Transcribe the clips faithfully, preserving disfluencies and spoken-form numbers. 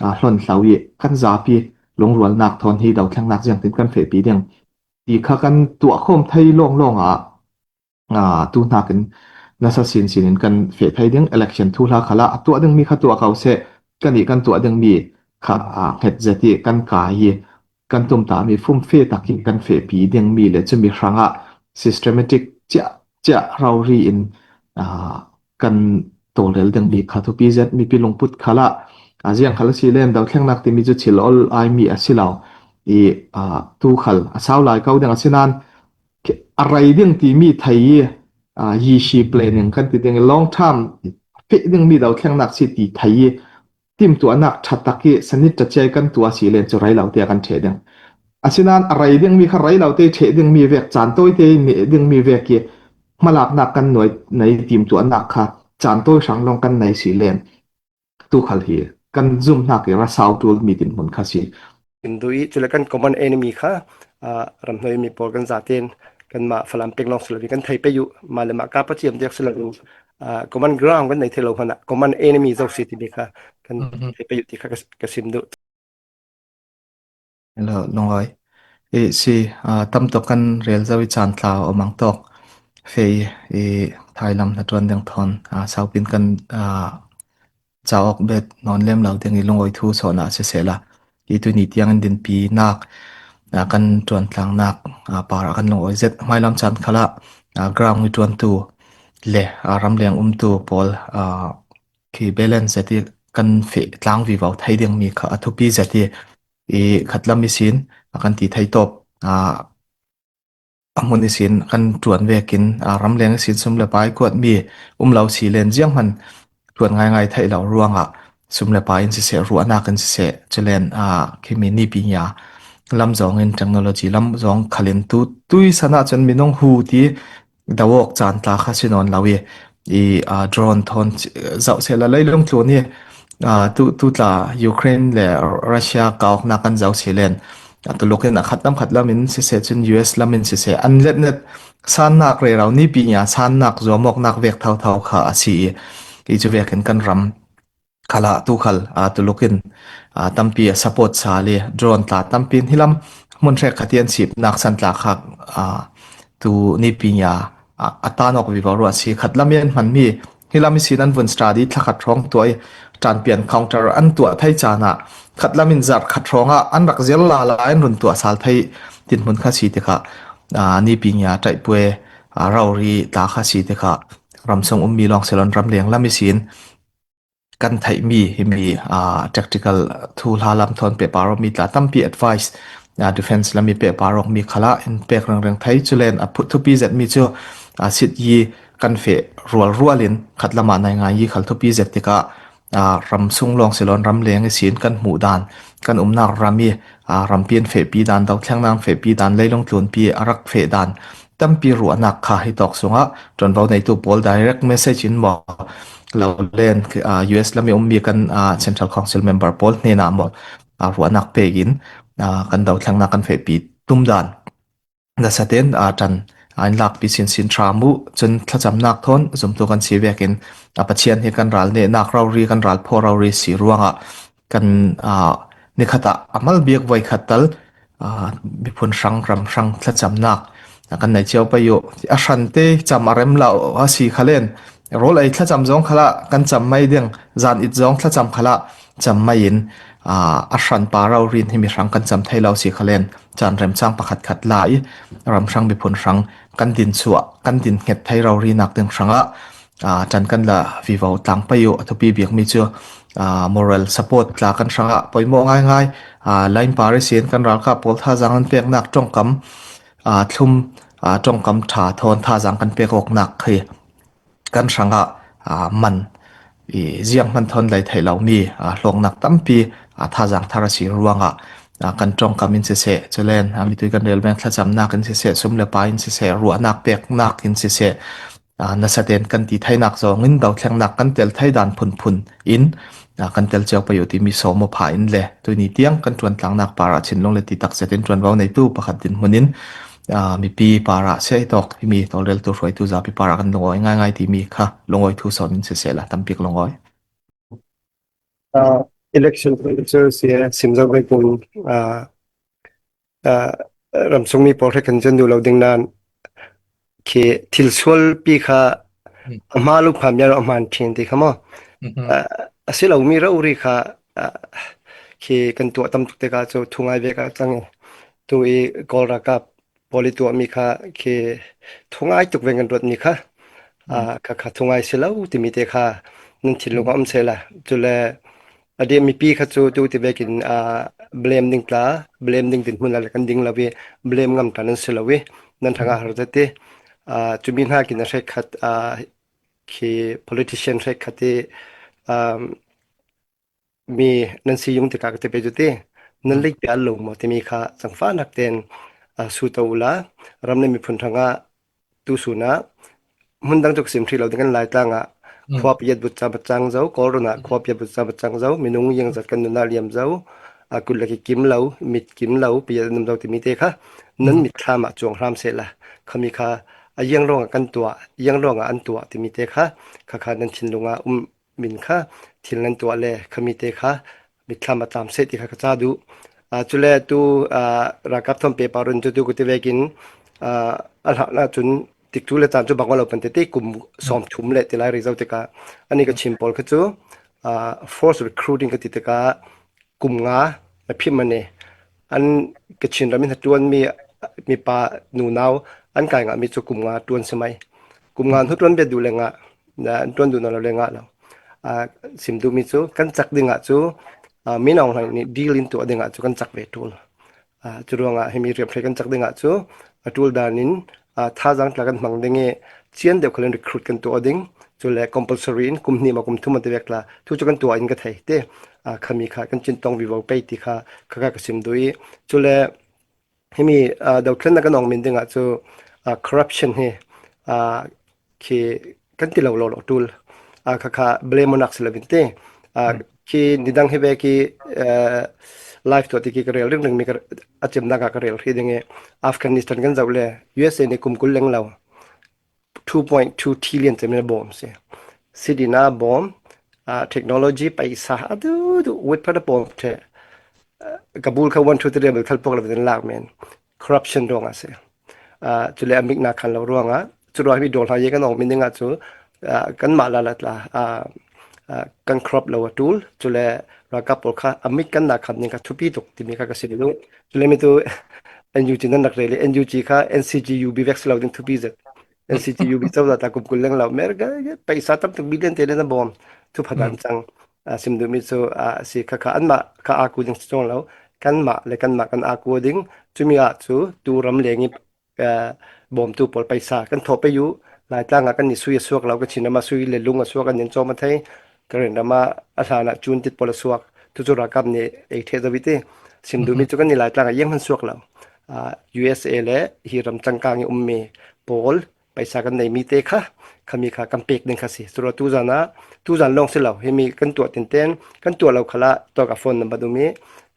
a, hlawn hlau i kan zapi lungrualnak thawn hi dothlengnak ziangtin kan fehpi ding ti kha kan tuahkhawm thei lawnglawng ah, a, tu hnakin nasa sinsin in kan feh thei ding. Election thuhla khalah a tuah dingmi kha tuah ko seh, kan ih kan tuah dingmi kha, a, hnget zet i kan kai i kan tumtahmi fumfe tak i kan fehpi dingmi le cumi hrangah systematic ciah ciah rori in, a, kan tawlrel dingmi kha thupi zet. Mipi lungput khalah, a, ziang khal a si len dothlengnak timi cu thil ol ai mi a si lo i, a, tu khal a sau lai ko ding a si nan a rei ding timi thei i, a, yisi planning kan ti ding i long term feh dingmi dothlengnak si ti thei i timtuahnak ṭha tak i sanit ṭha cia i kan tuah si len cu rei lo tiah kan ṭheh ding. Asinan a rei dingmi kha rei lo te ṭheh dingmi vek, caan tawi te neh dingmi vek i hmalaknak kan nuai nei timtuahnak kha caan tawi hrang lawng kan nei si len tu khal hi kan zumhnak i ra sau ṭul mi dinhmun kha si. Kan duh i, cule kan common enemy kha, aa, ramhnuai mi pawl kan zaten kanmah Falam peng lawng si lo i kan thei pei uh, mah le mah kap a ciam diak si lo in, aa, common ground kan nei thei lo hmanah common enemy zo si timi kha kan Mhm. thei pei uh ti kha ka, ka sim duh. Hello, Lungawi. I si, aa, tam tawk kan rel zo i caan tlau a mang tawk. Fei i thailam hna ṭuan ding thawn, aa, saupin kan, aa, ca awk bet nawn lem lo ding i lungawi thu sawhna a si sehla, i tuni tiang in dinpinak, aa, kan ṭuantlangnak, aa, par a kan lungawi zet. Hmailam caan khalah, aa, ground i ṭuantu le, aa, ramleng umtu pawl, aa, khi balance zet i kan feh tlang vivo thei dingmi kha a thupi zet i, i khatlam ihsin a kan ti thei tawp, aa, a hmun ihsin kan ṭuan vekin, aa, ramleng ihsin sum le pai kuatmi um lo si len zianghman ṭuan ngaingai theih lo ruangah sum le pai in siseh, ruahnak in siseh, culen, aa, khimi nipi nia lam zawngin technology lam zawng khalin tu, tui sanah cun minung hu ti dawawk caan tla kha si nawn lo i, i, aa, drone thawn zoh sehla leilung tlun i, aa, tu, tu tla Ukraine le Russia kawknak kan zoh si len, aa, tuluk in a khatlam khatlam in siseh cun U S lam in siseh an letnet sannak rero nipi nia sannak zuamawknak vek thotho kha a si i, i cu vekin kan ram khalah tu khal, aa, tuluk in, aa, tampi a support sal i drone tla tampi in hilam hmun hrekkhat i an sipnak san tla kha, aa, tu nipi nia, aa, a tan awk vivo ruah si. Khatlam i an hmanmi hilam ihsin an vun study thlakhat hrawng tuah i ṭanpian counter an tuah thei caan ah khatlam in zarh khat hrawngah an rak zir lala in run tuah sal thei dinhmun kha si tikah, aa, nipi nia ṭaihpuai, aa, rori tla kha si tikah ramsung ummi lawng si lo in ramleng lam ihsin kan theihmi himi, aa, tactical thuhla lam thawn pehpar awkmi tla tampi advice, aa, defense lam i pehpar awkmi khalah in pek ringring thei. Culen a phut thupi zetmi cu, aa, sit yi kan feh rualrual in khatlam ah nai ngai yi khal thupi zet tikah, aa, ramsung lawng si lo in ramleng ihsin kan hmuh dan, kan umnak ram i, aa, rampi in fehpi dan, dothlengnak in fehpi dan, leilung tlunpi a rak feh dan tampi ruahnak kha hi tawk sungah ṭuanvo neitu pawl direct message in maw, lo len, aa, U S lam i ummi kan, aa, Central Council member pawl hnenah maw, aa, ruahnak pek in, aa, kan dothlengnak kan fehpi tum dan nasa tein, aa, ṭan, aa, in lakpi sinsin ṭha mu cun thlacamnak thawn zumtu kan si vekin, aa, Pathian hi kan ral nehnak rori, kan ral phaw rori si ruangah kan, aa, nikhat ah a mal bik voikhat tal, aa, miphun hrang, ram hrang thlacamnak, aa, kan nei cio pei uh. A hran te cam a rem lo a si khalen, rawl ei thlacam zong khalah kan cam mai ding, zan it zong thlacam khalah cam mai in, aa, a hran pa rori in himi hrang kan cam thei lo si khalen, caan remcang pakhat khat la i ram hrang miphun hrang kan din suah, kan din hnget thei rori nak ding hrangah, aa, ṭan kan la vivo tlang pei uh. A thupi bikmi cu, aa, moral support tla kan hrangah poimawh ngaingai, aa, line par ihsin kan ralkap pawl thazaang an peknak ṭongkam, aa, thlum, aa, ṭongkam ṭha thawn thazaang kan pek awknak khi kan hrangah, aa, man i zianghman thawn lei theih lomi, aa, hlawknak tampi, aa, thazaang thar a si ruangah, aa, kan ṭongkam in siseh, culen, aa, mitui kan relveng thlacamnak in siseh, sum le pai in siseh, ruahnak peknak in siseh, aa, nasa tein kan ti theinak zawngin dothlengnak kan tel thei dan phunphun in, aa, kan tel cio pei uh timi sawm aw pha in le tuni tiang kan ṭuantlangnak parah thinlung le titak zetin ṭuanvo neitu pakhat dinhmun in, aa, mipi parah sia i tawk himi tawlreltu hruaitu zapi parah kan lungawi ngaingai timi kha lungawi thu sawn in sisehla tampi ka lungawi. Aa, Election chu sia sim zo bai kung a a ramsung mi pawl hre kan chen du lo ding nan khi thil sual pi kha a hma lu pham ya lo a hman thin ti kha maw? A si lo mi rau ri kha khi kan tuah tam tuk te ka chu thungai ve ka chang e. Tu i Kawl ralkap pawl i tuah mi kha khi thungai tuk ve kan ruat mi kha a kha kha thungai si lo ti mi te kha nan thin lung a um se la. Chule a dia mipi kha chu tu ti vekin a blame ding tla, blame ding din hmun la le kan ding lo i blame ngam tla nan si lo i nan thanga har zat i a chu mi hna kin a hre khat a khi politician hre khat i a mi nan si yung ti ka ka ti pe chu ti nan lei pia lo mo ti mi kha chang fa nak ten a su to u la ram le mi phun thanga tu su na hmun dang tuk sim thri lo ding kan lai tlang a khua piat but cha bat chang zo kol runa khua piat but cha bat chang zo minung yang zat kan nuna liam zo a kul la ki kim lo mit kim lo piat nam zo ti mi te kha nan mit thlam a chuang hram se la khami kha a yang rong a kan tua yang rong a an tua ti mi te kha kha kha nan thin lung a um min kha thil nan tuah le khami te kha mit thlam a tam se ti kha ka cha du. A chule tu a rakap thom pe pa run chu tu ku ti vekin a a hla na chun tik tu le tan chu bang lo pan te te kum som thum le ti lai result te ka ani ka chim pol kha chu a force recruiting ka ti te ka kum nga a phim mane an ka chin ramin ha tuan mi mi pa nu nau an kai nga mi chu kum nga tuan se mai kum nga hnu tuan be du le nga na an tuan du na lo le nga lo a sim du mi chu kan chak ding a chu a mi nong hlang ni deal in tu a ding a chu kan chak ve tul a chu ruang a hemi riam hre kan chak ding a chu a tul dan in a tha jang tla kan hmang ding e chian deuh khalin recruit kan tu a ding chu le compulsory in kum hni ma kum thum a te vek tla thu chu kan tu a in ka thei te a khami kha kan chin tong vi vo pei ti kha kha ka sim du i chu le himi a do thlen na kan ong min ding a chu a corruption hi a khi kan ti lo lo lo tul a kha kha blame nak sila bin te a khi nidang hi ve ki life to ti ki ka rel ring ring mi ka a chem na ka ka rel ri ding e Afghanistan kan zau le U S A ni kum kul leng lo two point two trillion chem na bom se city na bom a technology paisa a du du wit pha da bom the Kabul kha one two three bel thal pok la den lak men corruption rong a se a chu le amik na khan lo ruang a chu ro mi dol ha ye kan ong min ding a chu a kan ma la la tla a a kan crop lo a tul chu le ra ka pol kha amik kan na khan ning ka thupi tuk ti mi ka ka sim lu chu le mi tu N U G nan nak re le N U G kha N C G U B vex lo ding thupi zet N C G U B chau da ta kum kul leng lo mer ga paisa tam tuk billion te le na bom thu pha dan chang a sim du mi chu a si kha kha an ma kha a ku ding chong lo kan ma le kan ma kan a ku ding chu mi a chu tu ram le ngi bawmtu pawl paisa kan thawh pei uh. Laitlang ah kan ni sui a suak lo, ka Chin ram ah sui le lung a suak, an nen cawm a thei. Ka ren ram ah a hlan ah cun tit pawl a suak. Tu cu ralkap nih ei theh zo i ti. Sim duhmi cu kan ni Laitlang ah iang hman suak lo. U S A le hi ram cangkang i ummi pawl paisa kan neimi te kha, khami kha kan pek ding kha si. Curuah tuzan ah, tuzan lawng si lo, himi kan tuah tinten, kan tuah lo khalah tawk a phone number dum i,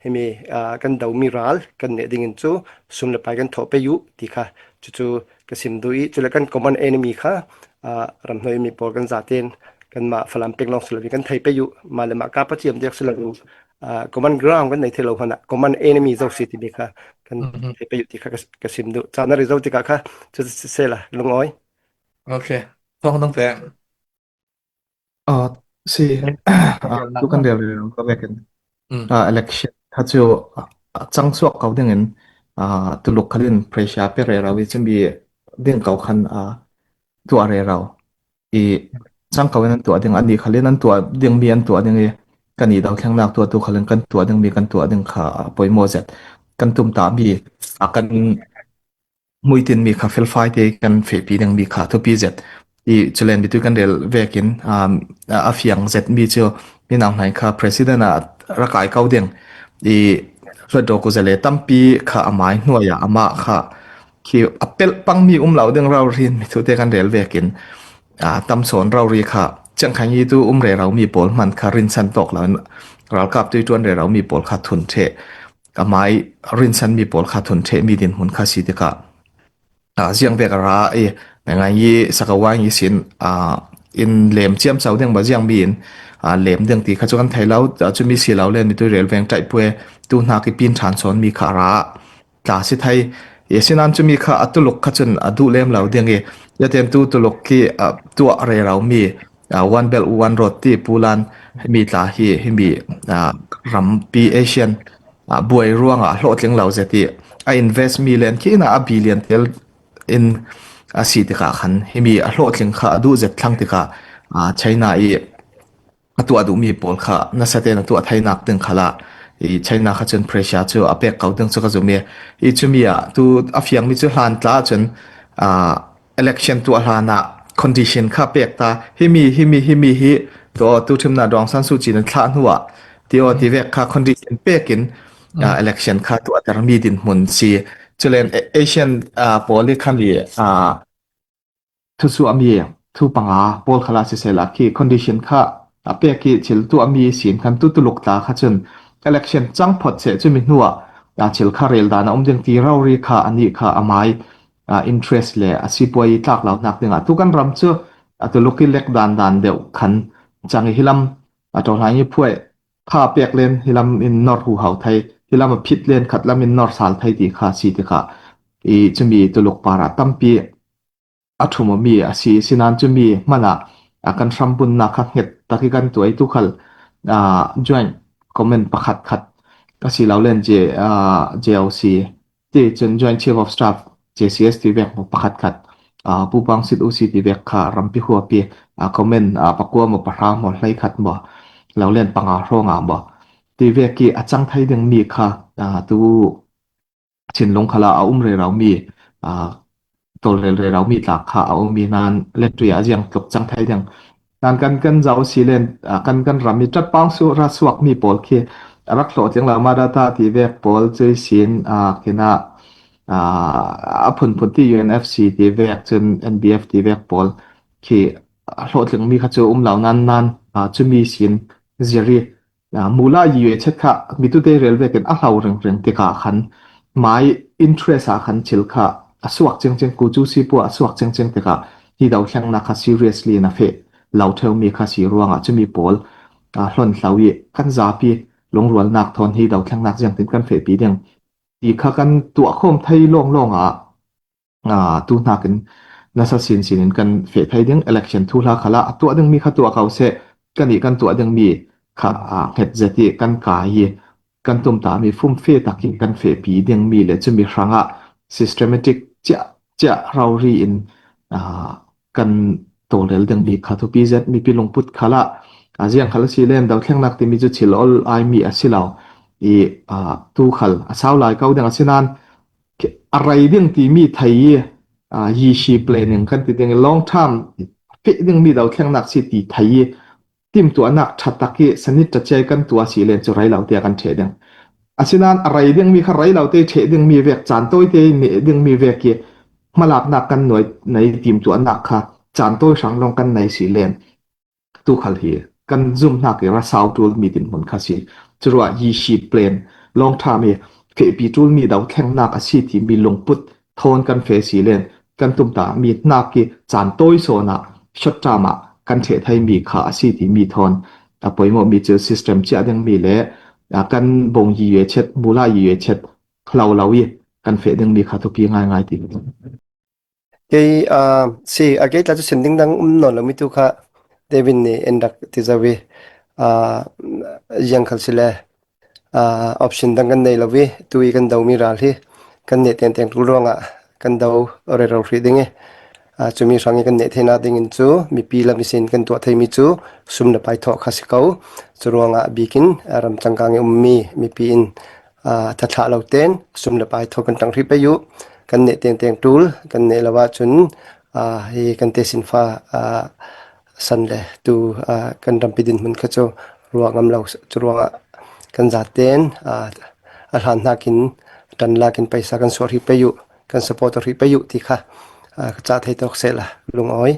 himi, aa, kan domi ral kan neh dingin cu sum le pai kan thawh pei uh ti kha cucu ka sim duh i, cule kan common enemy kha, aa, ramhnuai mi pawl kan zaten kanmah Falam peng lawng si lo i kan thei pei uh, mah le mah kap a ciam diak si lo in, aa, common ground kan nei thei lo hmanh ah common enemy zo si timi kha kan thei pei uh ti kha ka, ka sim duh. Caan a ri zo tikah kha cu siseh la, lungawi. Ok. Thawng nang pek. Ah, si, ah, tu kan rel rero ka vekin. Ah, election kha cu, ah, cang suak ko dingin, ah, tuluk khalin pressure pe rero i cumi ding ko khan, ah, tuah rero i cang ko in an tuah ding, an nih khalin an tuah ding mi an tuah ding i kan i dal thlengnak tuah tu khalin kan tuah ding mi kan tuah ding kha, ah, poimawh zet. Kan tumtah mi, ah, kan muitin mi kha felfai te kan fehpi ding mi kha thupi zet. I culen mi tu kan rel vekin, um, a, a fiang zet mi cu mi nau hnain kha president a ra kai ko ding. I hluat dawk u zale tampi kha a mai hnuai ah amah kha khi a pelh pang mi um lo ding rau rin mi thu te kan rel vekin, a, tam sawn rau ri kha cengkhain i tu um rero mi pawl hman kha rinsan tawk lo in ralkap tu i tuan rero mi pawl kha thun ṭheh. A mai rinsan mi pawl kha thun ṭheh mi dinhmun kha si tikah, ah, ziang vek a ra i, ngaingai i sakawai i sin, ah, in lem ciam sau ding ba ziang mi in, a, lem ding ti kha chu kan thei lo, a, chumi si lo len mi tu relveng ṭaih pue tu hna ki pin ṭhan sawn mi kha a ra tla si thei. I sinan chumi kha a tuluk kha chun a duh lem lo ding i, ya ten tu tuluk ki, a, tuah rero mi, a, One Belt One Road ti pulan mi tla hi, hi mi, a, rampi Asian, a, buai ruang a hlawhtling lo zet i, a invest mi len khi na a billion tel in a si tikah khan hi mi a hlawhtling kha a duh zet thlang tikah, a, China i a tuah duh mi pawl kha nasa ten a tuah theinak ding khala i China kha chun pressure chu a pek ko ding chu ka zum i, i chumi a tu a fiang mi chu hlan tla chun, a, election tuah hlan a condition kha pek ta hi mi, hi mi, hi mi hi to tu thimna Daw Aung San Suu Kyi nan thlah hnuah ti aw ti vek kha condition pek in, a, election kha tuah ter mi din hmun si. Chulen A-, Asian, a, pawl i kha mi, a, thusuah mi thu panga pawl khala sisela khi condition kha a pek i thil tuah mi sin khan tu tuluk tla kha chun election chang phot seh chumi hnuah, a, thil kha rel dan a um ding ti rori kha a nih kha a mai, a, interest le a sipuai i tlak lo nak ding a tu kan ram chu a tuluk i lek dan dan deuh khan chang i hilam a to hlai i phuai kha pek len hilam in nor hu hau thei, hilam a phit len khat lam in nor sal thei ti kha si tikah i chumi tuluk para tampi a thum a mi a si, sinan chumi hmana a kan hrambunna kha hnget taki kan tuai tu khal, a, joint comment pakhat khat ka si lo len je, a, J O C ti chun Joint Chief of Staff, J C S ti vek maw pakhat khat, a, Pu Pang Sit U C ti vek kha rampi huapi, a, comment, a, pakua maw pahra maw hlei khat maw lo len panga hrawng a maw ti vek i a chang thei ding mi kha, a, tu thinlung khala a um rero mi, a, tawlrel rero mi tlak kha a um i nan letui a ziang tluk chang thei ding. Nan kan, kan zau si len, a, kan, kan ram i ṭat pang su ra suak mi pawl khi a rak hlawh tling lo ma data ti vek pawl chui sin, a, kina, a, a phun phun ti U N F C ti vek chun N B F ti vek pawl khi a hlawh tling mi kha chu um lo nan nan, a, chumi sin ziri, a, mula i yue chet kha mi tute rel vekin a hlau ring ring tikah khan mai interest a khan thil kha a suak cheng cheng ku chu si pua a suak cheng cheng tikah hi do thlengna kha seriously na feh lo theu mi kha si ruangah chumi pawl, a, hlon hlau i kan zapi lungrualnak thawn hi do thlengnak ziangtin kan fehpi ding ti kha kan tuah khawm thei lawng lawng a, a, tu hnakin nasa sin sinin kan feh thei ding election thu hla khala a tuah ding mi kha tuah kau seh kan i kan tuah ding mi kha, a, hnget zet i kan kai i kan tumta mi fum fe takin kan fehpi ding mi le chumi hrangah systematic ciah ciah rori in, a, kan tawlrel ding mi kha thupi zet mipi lungput khala a ziang khal a si len do thlengnak timi chu thil ol ai mi a si lo i, a, tu khal a sau lai ko ding a sinan a rei ding timi thei i, a, yishi planning kan ti ding long term feh ding mi do thlengnak si ti thei i timtuahnak ṭha tak i sanit ṭa ciai kan tuah si len chu rei lo tia kan ṭheh ding. Asinan a rei ding mi kha rei lo te ṭheh ding mi vek caan tawi te neh ding mi vek i hmalaknak kan nuai nei timtuahnak kha caan tawi hrang lawng kan nei si len tu khal hi kan zumhnak i ra sau ṭul mi dinhmun kha si. Curuah yishi plan long term i fehpi ṭul mi do thlengnak a si ti mi lungput thawn kan feh si len kan tumta mi hnak i caan tawi sawn ah short term ah kan ṭheh thei mi kha a si ti mi thawn a poimawh mi cu system ciah ding mi le, a, kan bong yi yue chet, mula yi yue chet hlo lo i kan feh ding mi kha thupi ngaingai ti. Kei, a, si, a kei tla cu sin ding dang um nawn lo mi tu kha David nih en rak ti zo i, a, ziang khal si le, a, option dang kan nei lo i, tu i kan do mi ral hi kan neh tengteng ṭul ruangah kan do rero hrih ding i, a, cumi hrang i kan neh theihnak ding in cu mipi lam i sin kan tuah thei mi cu sum le pai thawh kha si ko. Cu ruangah bikin, a, ram changkang i um mi mipi in, a, thathlah lo ten sum le pai thawh kan ṭang hrih pei u. Kan neh tengteng ṭul kan neh lo ahcun, a, hi kan te sinfa, a, san le tu, a, kan rampi dinhmun kha cu ruah ngam lo cu ruangah kan zaten, a, a hlan hnakin ṭan lakin paisa kan suah hrih pei u, kan support hrih pei u ti kha, a, ka cah thei tawk sehla lungawi.